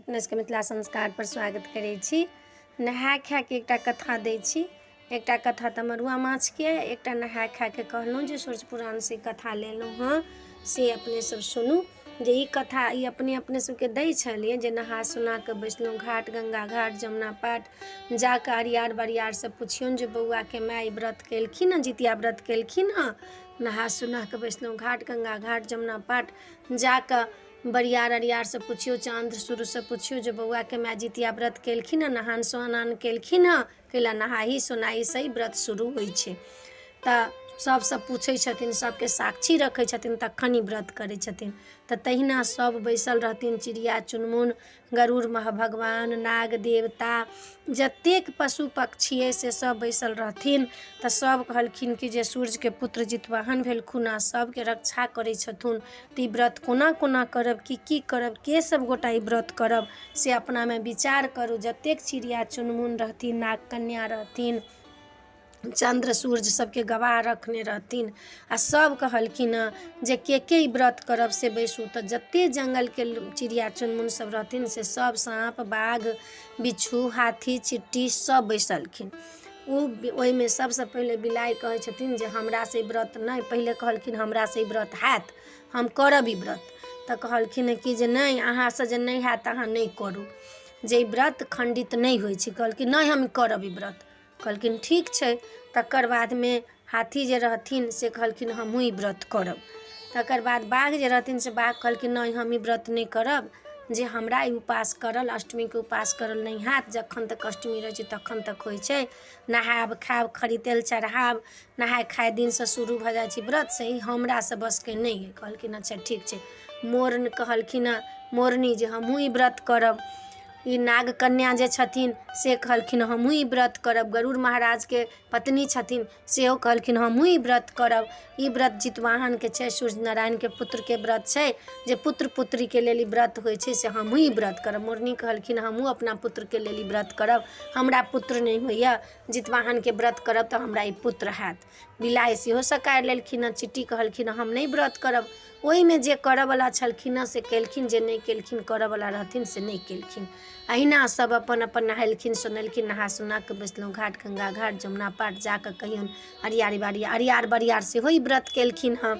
अपने सबके मिथिला संस्कारपर स्वागत करै छी। नहाय खायके एकटा कथा दै छी। एकटा कथा तऽ मड़ुआ माछके, एकटा नहाय खायके कहलहुँ जे सूर्य पुराणसँ कथा लेलहुँ हँ, से अपने सब सुनू जे ई कथा ई अपने अपने सबके दै छलियै जे नहा सोना कऽ बैसलहुँ घाट, गंगा घाट, जमुना पाट जा कऽ अरियार बरियारसँ पुछियौन जे बौआके माय ई व्रत केलखिन हँ, जितिया व्रत केलखिन हँ। नहा सोना कऽ बैसलहुँ घाट, गंगा घाट, जमुना पाट जा कऽ बरियार अरियारसँ पुछियौ, चाँद सूर्यसँ पुछियौ जे बौआके माय जितिया व्रत केलखिन हँ, नहान सोनान केलखिन हँ। कैला नहाही सोनाहीसँ ही व्रत शुरू होइ छै। तऽ सभसँ पूछै छथिन, सभके साक्षी रखै छथिन, तखन ई व्रत करै छथिन। तऽ तहिना सभ बैसल रहथिन, चिड़िया चुनमुन, गरुड़ मह भगवान, नाग देवता, जतेक पशु पक्षी अइ से सभ बैसल रहथिन। तऽ सभ कहलखिन कि जे सूर्यके पुत्र जितवाहन भेलखुन हँ, सभके रक्षा करै छथुन, तऽ ई व्रत कोना कोना करब, की की करब, के सभ गोटा ई व्रत करब, से अपनामे विचार करू। जतेक चिड़िया चुनमुन रहथिन, नाग कन्या रहथिन, चन्द्र सूर्य सबके गवाह रखने रहथिन आ सब कहलखिन हँ जे के के ई व्रत करब से बैसू। तऽ जते जङ्गलके चिड़िया चुनमुन सब रहथिन से सब, साँप, बाघ, बिच्छू, हाथी, चिट्टी सब बैसलखिन। ओ ओहिमे सबसँ पहिले बिलाइ कहै छथिन जे हमरासँ ई व्रत नहि, पहिले कहलखिन हमरासँ ई व्रत हैत, हम करब ई व्रत। तऽ कहलखिन कि जे नहि, अहाँसँ जे नहि हैत तऽ अहाँ नहि करू, जे ई व्रत खण्डित नहि होइ छै। कहलखिन नहि, हम करब ई व्रत। कहलखिन ठीक छै। तकर बादमे हाथी जे रहथिन से कहलखिन हमहूँ ई व्रत करब। तकर बाद बाघ जे रहथिन से बाघ कहलखिन नहि, हम ई व्रत नहि करब, जे हमरा ई उपास करल, अष्टमीके उपास करल नहि हैत। जखन तक अष्टमी रहै छै तखन तक होइ छै नहायब खायब, खरी तेल चढ़ायब, नहाय खाय दिनसँ शुरू भऽ जाइ छै व्रत, से ई हमरासँ बसके नहि अइ। कहलखिन अच्छा ठीक छै। मोर कहलखिन हँ, मोरनी, जे हमहूँ ई व्रत करब। ई नाग कन्या जे छथिन से कहलखिन हमहूँ ई व्रत करब। गरुड़ महाराजके पत्नी छथिन, सेहो कहलखिन हमहूँ ई व्रत करब। ई व्रत जितवाहनके छै, सूर्य नारायणके पुत्रके व्रत छै, जे पुत्र पुत्रीके लेल ई व्रत होइ छै, से हमहूँ ई व्रत करब। मोरनी कहलखिन हमहूँ अपना पुत्रके लेल ई व्रत करब, हमरा पुत्र नहि होइए, जितवाहनके व्रत करब तऽ हमरा ई पुत्र हैत। बिलाइ सेहो सकारि लेलखिन हँ। चिट्टी कहलखिन हम नहि व्रत करब। ओहिमे जे करऽवला छलखिन हँ से केलखिन, जे नहि केलखिन करऽवला रहथिन से नहि केलखिन। अहिना सब अपन अपन नहेलखिन सोनेलखिन। नहा सोना कऽ बैसलहुँ घाट, गंगा घाट, जमुना पार जा कऽ कहियौन अरियार बरियार, अरियार बरियार सेहो ई व्रत केलखिन हँ।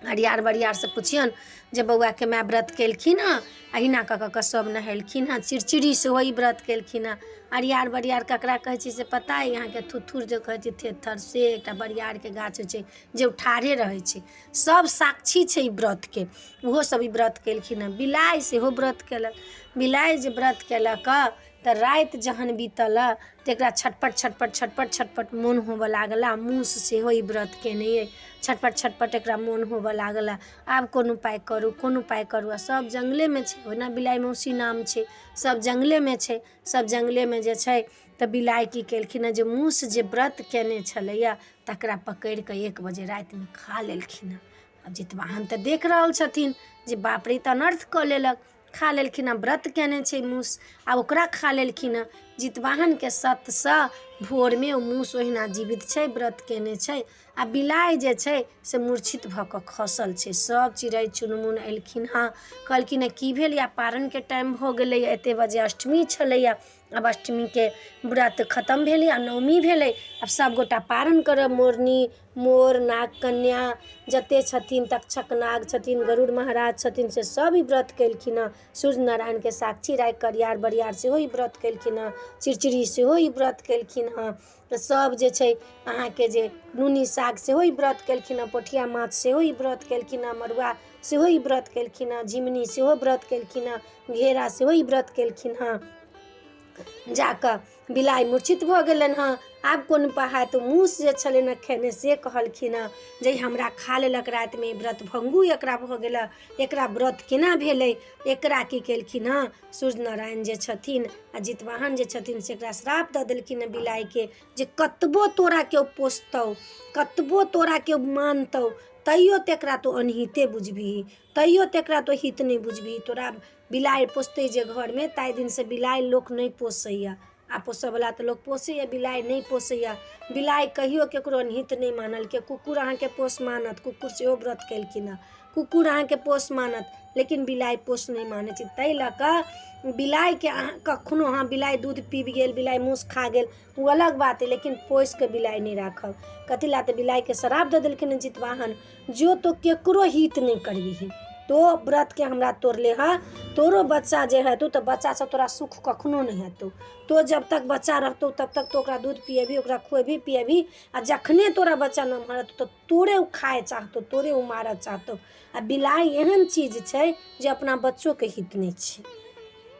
अरियार बरियारसँ पुछियौन जे बौआके माय व्रत केलखिन हँ। अहिना कऽ कऽ कऽ सभ नहेलखिन हँ। चिड़चिड़ी सेहो ई व्रत केलखिन हँ। अरियार बरियार ककरा कहै छै से पता अइ अहाँके? थुथुर जे कहै छै, थेथर, से एकटा बरियारके गाछ होइ छै जे ओ ठाढ़े रहै छै। सभ साक्षी छै ई व्रतके, ओहो सभ ई व्रत केलखिन हँ। बिलाइ सेहो व्रत केलक। बिलाइ जे व्रत केलक तऽ राति जहन बीतल तऽ एकरा छटपट छटपट छटपट छटपट मोन होबऽ लागल। आ मूस सेहो ई व्रत केने अइ। छटपट छटपट एकरा मोन होबऽ लागल, आब कोन उपाय करू, कोन उपाय करू? आ सभ जङ्गलेमे छै, ओहिना बिलाइ मौसी नाम छै, सभ जङ्गलेमे छै। सभ जङ्गलेमे जे छै तऽ बिलाइ की केलखिन हँ जे मूस जे व्रत केने छलैए तकरा पकड़ि कऽ 1 बजे रातिमे खा लेलखिन हँ। आब जितवाहन तऽ देख रहल छथिन जे बाप रे, ई तऽ अनर्थ कऽ लेलक, खा लेलखिन हँ, व्रत केने छै मूस आ ओकरा खा लेलखिन हँ। जितवाहनके सतसँ भोरमे ओ मूस ओहिना जीवित छै, व्रत केने छै, आ बिलाइ जे छै से मूर्छित भऽ कऽ खसल छै। सभ चिड़ै चुनमुन एलखिन हँ, कहलखिन हँ की भेल? या पारनके टाइम भऽ गेलैए, एतेक बजे अष्टमी छलैए, आब अष्टमीके व्रत खतम भेलै आ नवमी भेलै, आब सभगोटा पारन करब। मोरनी, मोर, नाग कन्या जतेक छथिन, तक्षक नाग छथिन, गरुड़ महाराज छथिन, से सभ ई व्रत केलखिन हँ। सूर्य नारायणके साक्षी राखि कऽ अरियार बरियार सेहो ई व्रत केलखिन हँ। चिड़चिड़ी सेहो ई व्रत केलखिन हँ। तऽ सभ जे छै अहाँके जे नूनी साग सेहो ई व्रत केलखिन हँ, पोठिया माछ सेहो ई व्रत केलखिन हँ, मड़ुआ सेहो ई व्रत केलखिन हँ, झिमनी सेहो व्रत केलखिन हँ, घेरा सेहो ई व्रत केलखिन हँ। जाकऽ बिलाइ मूर्छित भऽ गेलनि हँ, आब कोन उपाय हैत? मूस जे छलनि हँ खेने से कहलखिन हँ जे हमरा खा लेलक रातिमे, व्रत भङ्गू एकरा भऽ गेल, एकरा व्रत केना भेलै? एकरा की केलखिन हँ सूर्य नारायण जे छथिन आ जितवाहन जे छथिन से एकरा श्राप दऽ देलखिन हँ बिलाइके जे कतबो तोरा केओ पोसतौ, कतबो तोरा केओ मानतौ, तैयो तऽ एकरा तू अनहिते बुझबिही, तैयो तऽ एकरा तू हित नहि बुझबिही। तोरा बिलाइ पोसतै जे घरमे, ताहि दिनसँ बिलाइ लोक नहि पोसैए। आ पोसऽवला तऽ लोक पोसैए, बिलाइ नहि पोसैए। बिलाइ कहियो ककरो अनहित नहि मानलकै। कुकुर अहाँके पोस मानत, कुकुर सेहो व्रत केलखिन हँ। कुकुर अहाँके पोस मानत, लेकिन बिलाइ पोस नहि मानै छै। ताहि लऽ कऽ बिलाइके अहाँ कखनो, अहाँ बिलाइ दूध पीबि गेल, बिलाइ मूस खा गेल, ओ अलग बात अइ, लेकिन पोसि कऽ बिलाइ नहि राखब। कथी लए? तऽ बिलाइके श्राप दऽ देलखिन हँ जितवाहन, जो तो केकरो हित नहि करबिही, तो व्रतके हमरा तोड़ले हँ, तोरो बच्चा जे हेतौ तऽ बच्चासँ तोरा सुख कखनो नहि हेतौ। तो जब तक बच्चा रहतौ तब तक तो ओकरा दूध पियेबही, ओकरा खुएबही पियेबही, आ जखने तोरा बच्चा नमहर हेतौ तऽ तोरे ओ खाय चाहतौ, तोरे ओ मारऽ चाहतौ। आ बिलाइ एहन चीज छै जे अपना बच्चोके हित नहि छै।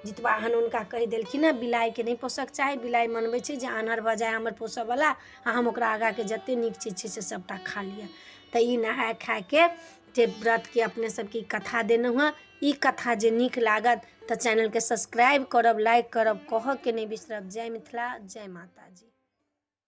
जितवाहन हुनका कहि देलखिन हँ, बिलाइके नहि पोसऽके चाही। बिलाइ मनबै छै जे आन्हर भऽ जाय हमर पोसऽवला आ हम ओकरा आगाँके जते नीक चीज छै से सभटा खा लिअ। तऽ ई नहाय खायके जे व्रतके अपने सबके ई कथा देलहुँ हँ, ई कथा जे नीक लागत तऽ चैनलके सब्सक्राइब करब, लाइक करब, कहऽके नहि बिसरब। जय मिथिला, जय माताजी।